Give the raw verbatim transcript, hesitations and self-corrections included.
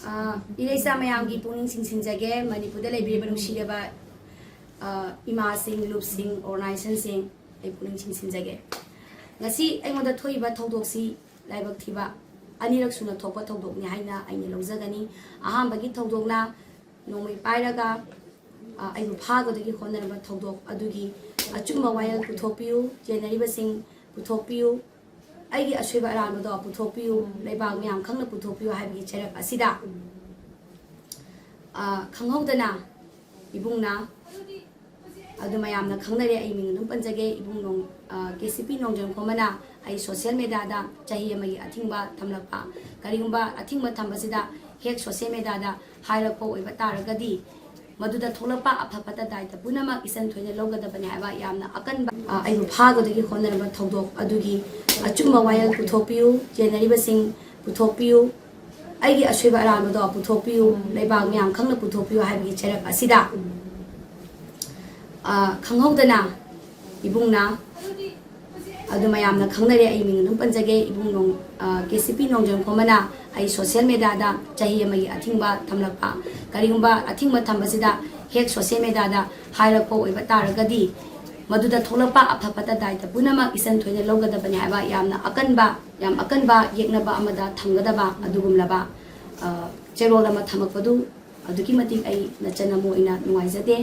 ꯑ, ꯏꯔꯩꯆꯥ ꯃꯌꯥꯝꯒꯤ ꯄꯨꯛꯅꯤꯡ ꯆꯤꯡꯁꯤꯟꯖꯒꯦ꯫ ꯃꯅꯤꯄꯨꯔꯗ ꯂꯩꯕꯤꯔꯤꯕ ꯅꯨꯡꯁꯤꯔꯕ, ꯑ, ꯏꯃꯥꯁꯤꯡ, ꯂꯨꯞꯁꯤꯡ, organizationꯁꯤꯡ, ꯑꯩ ꯄꯨꯛꯅꯤꯡ ꯆꯤꯡꯁꯤꯟꯖꯒꯦ꯫ ꯉꯁꯤ ꯑꯩꯉꯣꯟꯗ ꯊꯣꯛꯏꯕ ꯊꯧꯗꯣꯛꯁꯤ ꯂꯥꯏꯕꯛ ꯊꯤꯕ ꯑꯅꯤꯔꯛ ꯁꯨꯅ ꯊꯣꯛꯄ ꯊꯧꯗꯣꯛꯅꯤ ꯍꯥꯏꯅ ꯑꯩꯅ ꯂꯧꯖꯒꯅꯤ꯫ ꯑꯍꯥꯟꯕꯒꯤ ꯊꯧꯗꯣꯛꯅ ꯅꯣꯡꯃꯩ ꯄꯥꯏꯔꯒ, ꯑ, ꯑꯩꯕꯨ ꯐꯥꯒꯗꯒꯤ ꯍꯣꯠꯅꯔꯕ ꯊꯧꯗꯣꯛ ꯑꯗꯨꯒꯤ ꯑꯆꯨꯝꯕ ꯋꯥꯌꯦꯜ ꯄꯨꯊꯣꯛꯄꯤꯌꯨ, ꯆꯦꯟꯅꯔꯤꯕꯁꯤꯡ ꯄꯨꯊꯣꯛꯄꯤꯌꯨ, ꯑꯩꯒꯤ ꯑꯁꯣꯏꯕ ꯑꯔꯥꯟꯕꯗꯣ ꯄꯨꯊꯣꯛꯄꯤꯌꯨ, ꯂꯩꯕꯥꯛ ꯃꯌꯥꯝ ꯈꯪꯅ ꯄꯨꯊꯣꯛꯄꯤꯌꯨ ꯍꯥꯏꯕꯒꯤ ꯆꯩꯔꯛ ꯑꯁꯤꯗ, ꯑ, ꯈꯪꯍꯧꯗꯅ ꯏꯕꯨꯡꯅ, ꯑꯗꯨ ꯃꯌꯥꯝꯅ ꯈꯪꯅꯔꯦ, ꯑꯩ ꯃꯤꯡ ꯑꯗꯨꯝ ꯄꯟꯖꯒꯦ, ꯏꯕꯨꯡ ꯅꯣꯡ-, ꯑ, ꯀꯦ ꯁꯤ ꯄꯤ ꯅꯣꯡꯖꯝ ꯈꯣꯝꯕꯅ ꯑꯩ social mediaꯗ ꯆꯍꯤ ꯑꯃꯒꯤ ꯑꯊꯤꯡꯕ ꯊꯝꯂꯛꯄ, ꯀꯔꯤꯒꯨꯝꯕ ꯑꯊꯤꯡꯕ ꯊꯝꯕꯁꯤꯗ ꯍꯦꯛ social mediaꯗ ꯍꯥꯏꯔꯛꯄ ꯑꯣꯏꯕ ꯇꯥꯔꯒꯗꯤ, ꯃꯗꯨꯗ ꯊꯣꯛꯂꯛꯄ ꯑꯐ ꯐꯠꯇ ꯗꯥꯏꯇ ꯄꯨꯝꯅꯃꯛ ꯏꯆꯟ ꯊꯣꯏꯅ ꯂꯧꯒꯗꯕꯅꯤ ꯍꯥꯏꯕ ꯌꯥꯝꯅ ꯑꯀꯟꯕ, ꯑ, ꯑꯩꯕꯨ ꯐꯥꯒꯗꯒꯤ ꯍꯣꯠꯅꯔꯕ ꯊꯧꯗꯣꯛ ꯑꯗꯨꯒꯤ ꯑꯆꯨꯝꯕ ꯋꯥꯌꯦꯜ ꯄꯨꯊꯣꯛꯄꯤꯌꯨ, ꯆꯦꯟꯅꯔꯤꯕꯁꯤꯡ ꯄꯨꯊꯣꯛꯄꯤꯌꯨ, ꯑꯩꯒꯤ ꯑꯁꯣꯏꯕ ꯑꯔꯥꯟꯕꯗꯣ ꯄꯨꯊꯣꯛꯄꯤꯌꯨ, ꯂꯩꯕꯥꯛ ꯃꯌꯥꯝ ꯈꯪꯅ ꯄꯨꯊꯣꯛꯄꯤꯌꯨ ꯍꯥꯏꯕꯒꯤ ꯆꯩꯔꯛ ꯑꯁꯤꯗ, ꯑ, ꯈꯪꯍꯧꯗꯅ ꯏꯕꯨꯡꯅ, ꯑꯗꯨ ꯃꯌꯥꯝꯅ ꯈꯪꯅꯔꯦ, ꯑꯩ ꯃꯤꯡ ꯑꯗꯨꯝ ꯄꯟꯖꯒꯦ, ꯏꯕꯨꯡ ꯅꯣꯡ-, ꯑ, ꯀꯦ ꯁꯤ ꯄꯤ ꯅꯣꯡꯖꯝ ꯈꯣꯝꯕꯅ ꯑꯩ social mediaꯗ ꯆꯍꯤ ꯑꯃꯒꯤ ꯑꯊꯤꯡꯕ ꯊꯝꯂꯛꯄ, ꯀꯔꯤꯒꯨꯝꯕ ꯑꯊꯤꯡꯕ ꯊꯝꯕꯁꯤꯗ ꯍꯦꯛ social mediaꯗ ꯍꯥꯏꯔꯛꯄ ꯑꯣꯏꯕ ꯇꯥꯔꯒꯗꯤ, ꯃꯗꯨꯗ ꯊꯣꯛꯂꯛꯄ ꯑꯐ ꯐꯠꯇ ꯗꯥꯏꯇ ꯄꯨꯝꯅꯃꯛ ꯏꯆꯟ ꯊꯣꯏꯅ ꯂꯧꯒꯗꯕꯅꯤ ꯍꯥꯏꯕ ꯌꯥꯝꯅ ꯑꯀꯟꯕ, ꯌꯥꯝ ꯑꯀꯟꯕ ꯌꯦꯛꯅꯕ ꯑꯃꯗ ꯊꯝꯒꯗꯕ ꯑꯗꯨꯒꯨꯝꯂꯕ, ꯑ, ꯆꯦꯔꯣꯜ ꯑꯃ ꯊꯝꯃꯛꯄꯗꯨ ꯑꯗꯨꯛꯀꯤ ꯃꯇꯤꯛ ꯑꯩ ꯅꯆꯟ ꯑꯃ ꯑꯣꯏꯅ ꯅꯨꯡꯉꯥꯏꯖꯗꯦ꯫